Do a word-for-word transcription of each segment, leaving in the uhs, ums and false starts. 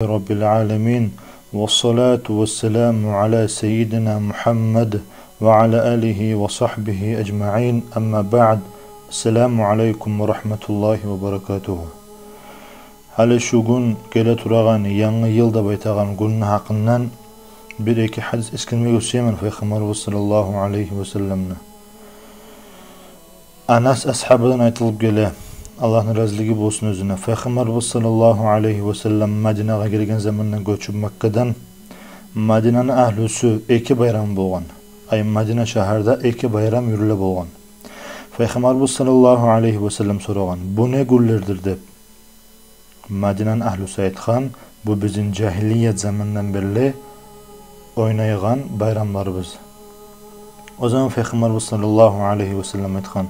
رب العالمين، والصلاة والسلام على سيدنا محمد وعلى آله وصحبه أجمعين، أما بعد. السلام عليكم ورحمة الله وبركاته. Гьали шу гюн геле турагъан янгы йыл деп айтагъан гюнню гьакъындан бир-эки гьадис эсгермеге сюемен Пайхаммарыбыз саллаллагьу алайгьи васалламны. Анас асгьабадан айтылып геле, Аллагьны разилиги болсун оьзюне, Пайхаммарыбыз саллаллагьу алайгьи васаллам Мадинагъа гелген заманда, гёчюп Маккадан, Мадинаны агьлюсю эки байрам болгъан. Ай, Мадина шагьарда эки байрам юрюле болгъан. Пайхаммарыбыз саллаллагьу алайгьи васаллам сорагъан: «Бу не гюнлердир?» — деп. Мадинаны агьлюсю айтгъан: «Бу бизин жагьилият замандан берли ойнайгъан байрамларыбыз». О заман Пайхаммарыбыз саллаллагьу алайгьи васаллам айтгъан: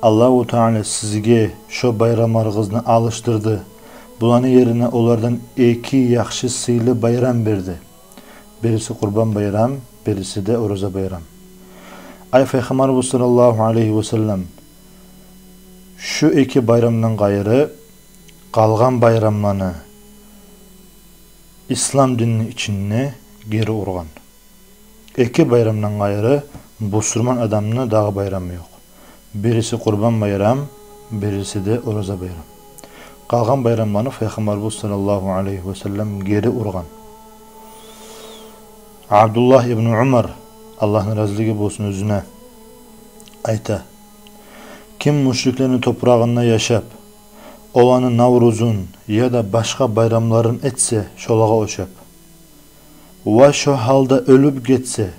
«Аллагьу Таала сизге шо байрамларыгъызны алышдырды. Буланы ерине олардан эки яхшы сыйлы байрам берди. Бириси Къурбан байрам, бириси де Ораза байрам». Ай, Пайхаммарыбыз саллаллагьу алайгьи васаллам шу эки байрамдан къайры къалгъан байрамланы ислам динни ичинде гери ургъан. Эки байрамдан къайры бусурман адамны дагъы байрамы ёкъ. Бириси Къурбан байрам, бириси де Ораза байрам. Къалгъан байрамланы Пайхаммарыбыз саллаллагьу алайгьи васаллам гери ургъан. Абдуллагь ибну Умар, Аллагьны разилиги болсун оьзюне, айта: «Ким мушриклени топурагъында яшап, оланы Наврузун яда башгъа байрамларын этсе, шолагъа ошап, ва шо гьалда оьлюп гетсе,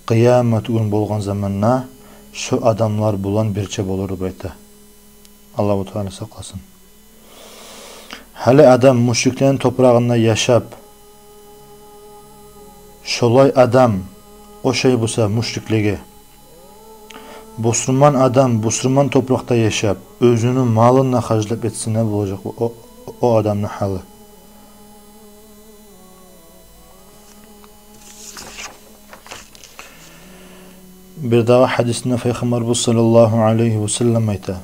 къыямат гюн болгъан заманда шо адамлар булан бирче болур», — деп айта. Аллагьу Таала сакъласын. Гьали адам мушриклени топурагъында яшап, шолай адам ошай буса мушриклеге, бусурман адам бусурман топуракъда яшап, оьзюню малын да харжлап этсе, не болажакъ о, о, о адамны гьалы? Бирдагъы гьадисинде Пайхаммарыбыз саллаллагьу алайгьи васаллам айта: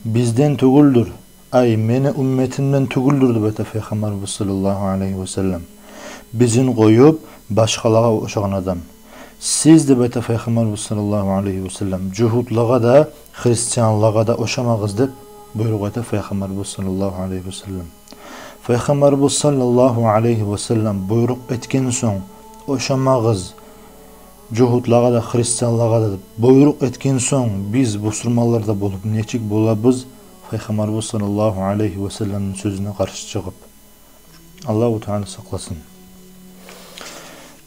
«Бизден тюгюлдюр, ай, мени умметимден тюгюлдюр», — деп айта Пайхаммарыбыз саллаллагьу алайгьи васаллам, «бизин къоюп, башгъалагъа ошагъан адам. Сиз, — деп айта Пайхаммарыбыз саллаллагьу алайгьи васаллам, — жугьутлагъа да, христианлагъа да ошамагъыз», — деп буйрукъ айта Пайхаммарыбыз саллаллагьу алайгьи васаллам. Пайхаммарыбыз саллаллагьу алайгьи васаллам буйрукъ этген сонг, «Ошамагъыз жугьутлагъа да, христианлагъа да», — деп буйрукъ этген сонг, биз бусурманлар да болуп нечик болабыз Пайхаммарыбыз саллаллагьу алайгьи васалламны сёзюне къаршы чыгъып? Аллагьу Таала сакъласын.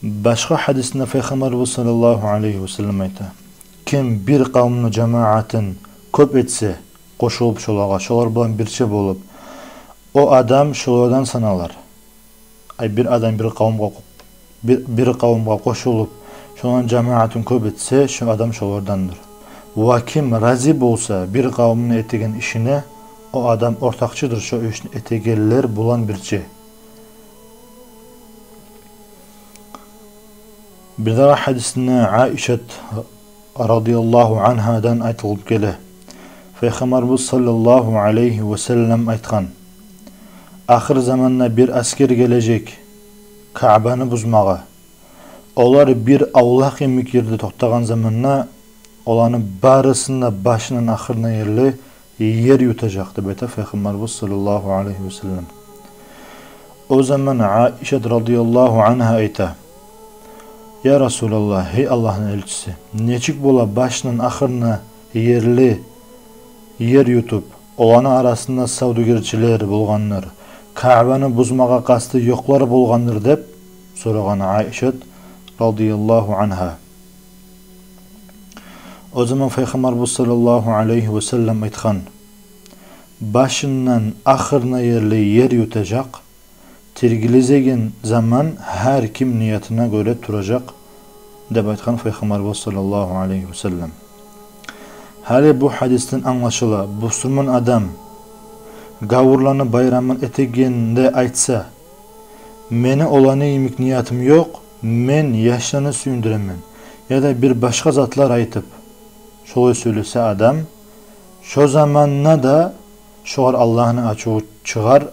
Башгъа гьадисинде Пайхаммарыбыз саллаллагьу алайгьи васаллам айта: «Ким бир къавумну жамаатын кёп этсе, къошулуп шолагъа, шолар булан бирче болуп, о адам шолардан саналар». Ай, бир адам бир къавумгъа, бир, бир къавумгъа къошулуп, шоланы жамаатын кёп этсе, шо адам шолардандыр. Ва ким рази болса бир къавумну этеген ишине, о адам ортакъчыдыр шо ишни этегенлер булан бирче. Бирдагъы гьадисинде Айшат радияллагьу ангьадан айтылып геле, Пайхаммарыбыз саллаллагьу алайгьи васаллам айтгъан: «Ахыр заманда бир асгер гележек Каъбаны бузмагъа. Олар бир авлакъ йимик ерде токътагъан заманда, оланы барысын да башындан ахырына ерли ер ютажакъ», — деп айта Пайхаммарыбыз саллаллагьу алайгьи васаллам. О заман Айшат радияллагьу ангьа айта: «Я Расулаллагь, гьей Аллагьны элчиси, нечик бола башындан ахырына ерли ер ютуп, оланы арасында савдюгерчилер болгъандыр, Каъбаны бузмагъа къасты ёкълар болгъандыр?» — деп сорагъан Айшат радияллагьу ангьа. О заман Пайхаммарыбыз саллаллагьу алайгьи васаллам айтгъан: «Башындан ахырына ерли ер ютажакъ, тиргизилеген заман гьар ким ниятына гёре туражакъ», — деп айтгъан Пайхаммарыбыз саллаллагьу алайгьи васаллам. Гьали бу гьадисден англашыла, бусурман адам гавурланы байрамын этегенде айтса: «Мени оланы йимик ниятым ёкъ, мен яшланы сююндюремен», яда бир башгъа затлар айтып, шолай сёйлесе адам, шо заманда да шогъар Аллагьны ачуву чыгъар,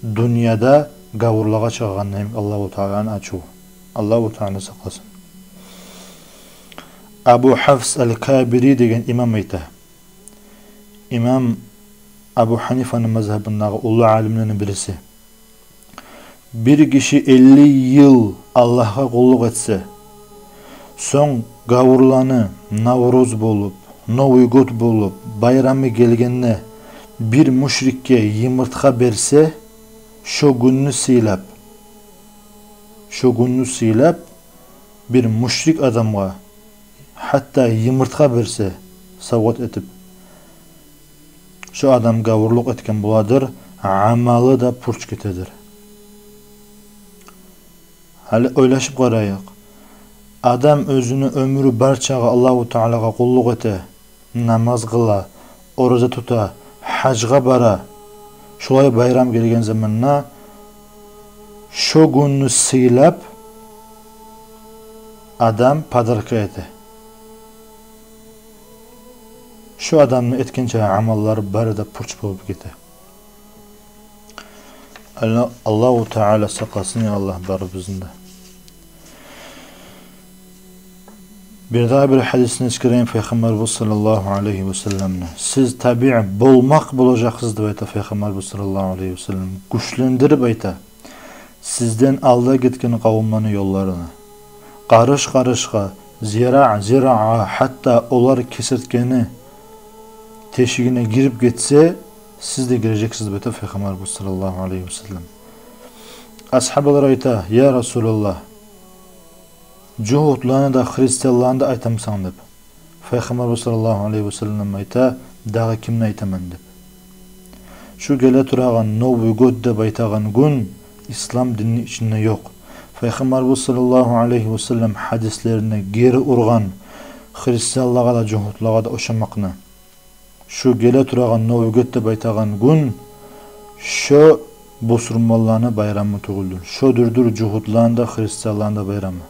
дюньяда гавурлагъа чыгъагъан йимик Аллагьу Тааланы ачуву. Аллагьу Таала сакъласын. Абу Хафс аль-Кабири деген имам айта. Имам Абу Ханифаны мазгьабындагъы уллу алимлени бириси. Бир гиши элли йыл Аллагьгъа къуллукъ этсе, сонг гавурланы Навруз болуп, Новый год болуп, байрамы гелгенде бир мушрикге йымыртгъа берсе, шо гюнню сыйлап, шо гюнню сыйлап бир мушрик адамгъа гьатта йымыртгъа берсе, савгъат этип, шо адам гавурлукъ этген боладыр, амалы да пуч гетедир. Гьали ойлашып къарайыкъ. Адам оьзюню оьмюрю бар чагъы Аллагьу Таалагъа къуллукъ эте, намаз къыла, ораза тута, гьажгъа бара. Шолай байрам гелген заманда шо гюнню сыйлап адам подарка эте. Шо адамны этген чакъы амаллары бары да пуч болуп гете. Алла-, Аллагьу Таала сакъласын, я Аллагь, барыбызны да. Бирдагъы бир гьадисни эсгерейим Пайхаммарыбыз саллаллагьу алайгьи ва салламны. Сиз табиъ болмакъ болажакъсыз деп айта Пайхаммарыбыз саллаллагьу алайгьи ва саллам. Гючлендирип айта. Сизден алда гетген къавумланы ёлларына, къарыш-къарышгъа, зира-зирагъа, гьатта олар кесертгени тешигине гирип гетсе, сиз де гирежексиз деп айта Пайхаммарыбыз саллаллагьу алайгьи ва саллам. Асгьабалар айта: «Я Расулаллагь, жугьутланы да, христианланы да айтамысан?» — деп. Пайхаммарыбыз саллаллагьу алайгьи ва саллам айта: «Дагъы кимни айтаман?» — деп. Шу геле турагъан Новый год деп айтагъан гюн ислам динни ичинде ёкъ. Пайхаммарыбыз саллаллагьу алайгьи ва саллам гьадислерине гери ургъан христианлагъа да, жугьутлагъа да ошамакъны. Шу геле турагъан Новый год деп айтагъан гюн шо бусурманланы байрамы тюгюлдюр. Шодурдур жугьутланы да, христианланы да байрамы.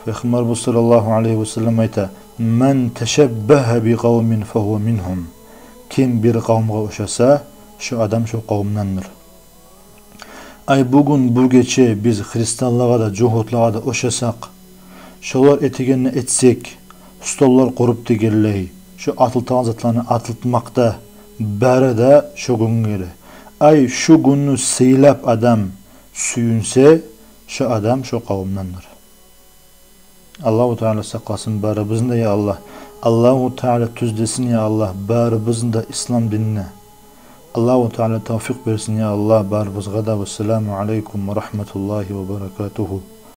Пайхаммарыбыз саллаллагьу алайгьи ва саллам айта: «Ман ташаббагьа би къавмин фагьува мингьум». Ким бир къавумгъа ошаса, шо адам шо къавумдандыр. Ай, бугюн, бу гече биз христианлагъа да, жугьутлагъа да ошасакъ, шолар этегенни этсек, столлар къуруп дегенлей, шо атылтагъан затланы атылтмакъда, бары да шо гюнге геле. Ай, шу гюнню сыйлап адам сююнсе, шо адам шо къавумдандыр. Аллагьу Таала сакъласын барыбызны да, я Аллагь. Аллагьу Таала тюзлесин, я Аллагь, барыбызны да ислам динине. Аллагьу Таала тавфикъ берсин, я Аллагь, барыбызгъа да. Вассаламу алайкум ва рагьматуллагьи ва баракатугьу.